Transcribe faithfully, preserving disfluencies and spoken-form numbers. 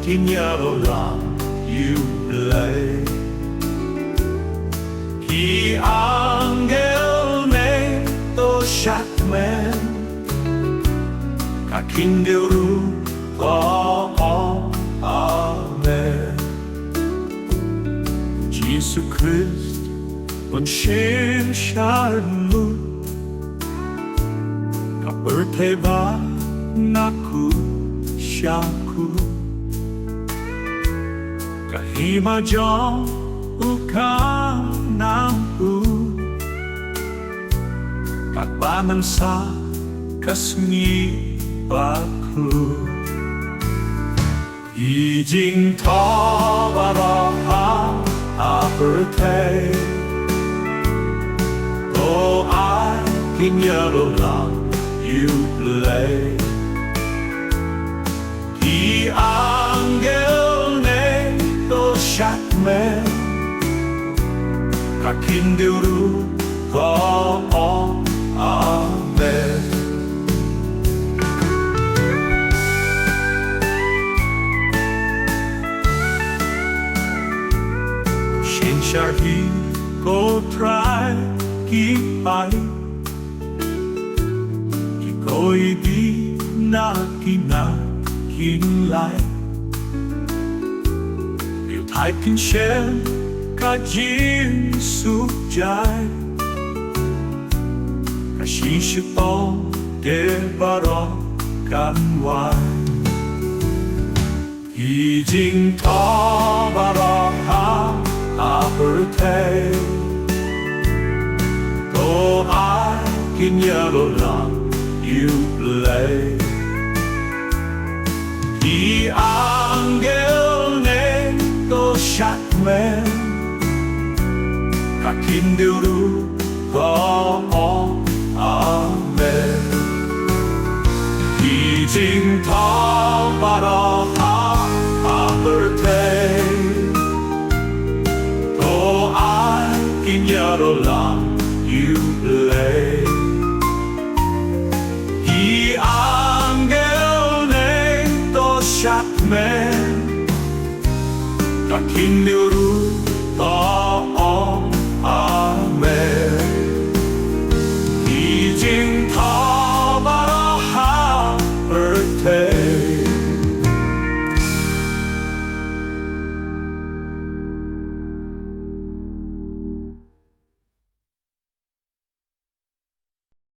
Kin ïaroh lang ïa U Blei. Ki angel ne to shakmen, ka khyndew ruh ka ong amen. Jisu Khrist un shim sharud ka pyrthei ba nga khuid sha khuid. Ka hima jong u kan nang u, katba ngan sah ka sngi bakhuid. Ki jingthoh baroh ha pyrthei, to ai kin ïaroh lang ïa U Blei. Ki angel ne to shakmen, ka khyndew ruh ka ong amen. Synshar hi ko Trai, ki paid ki koit na ki nang kin lai. Ïa U Trai kin shem ka jingsuk jai, ka jingshitom te baroh kan wai. Ki jingthoh baroh ha pyrthei, to ai kin ïaroh lang ïa U Blei. Ki angel ne to shakmen, ka khyndew ruh ka ong amen. Ki jingthoh baroh ha pyrthei, to ai kin ïaroh lang ïa U Blei. Ki angel ne to shakmen, ka khyndew ruh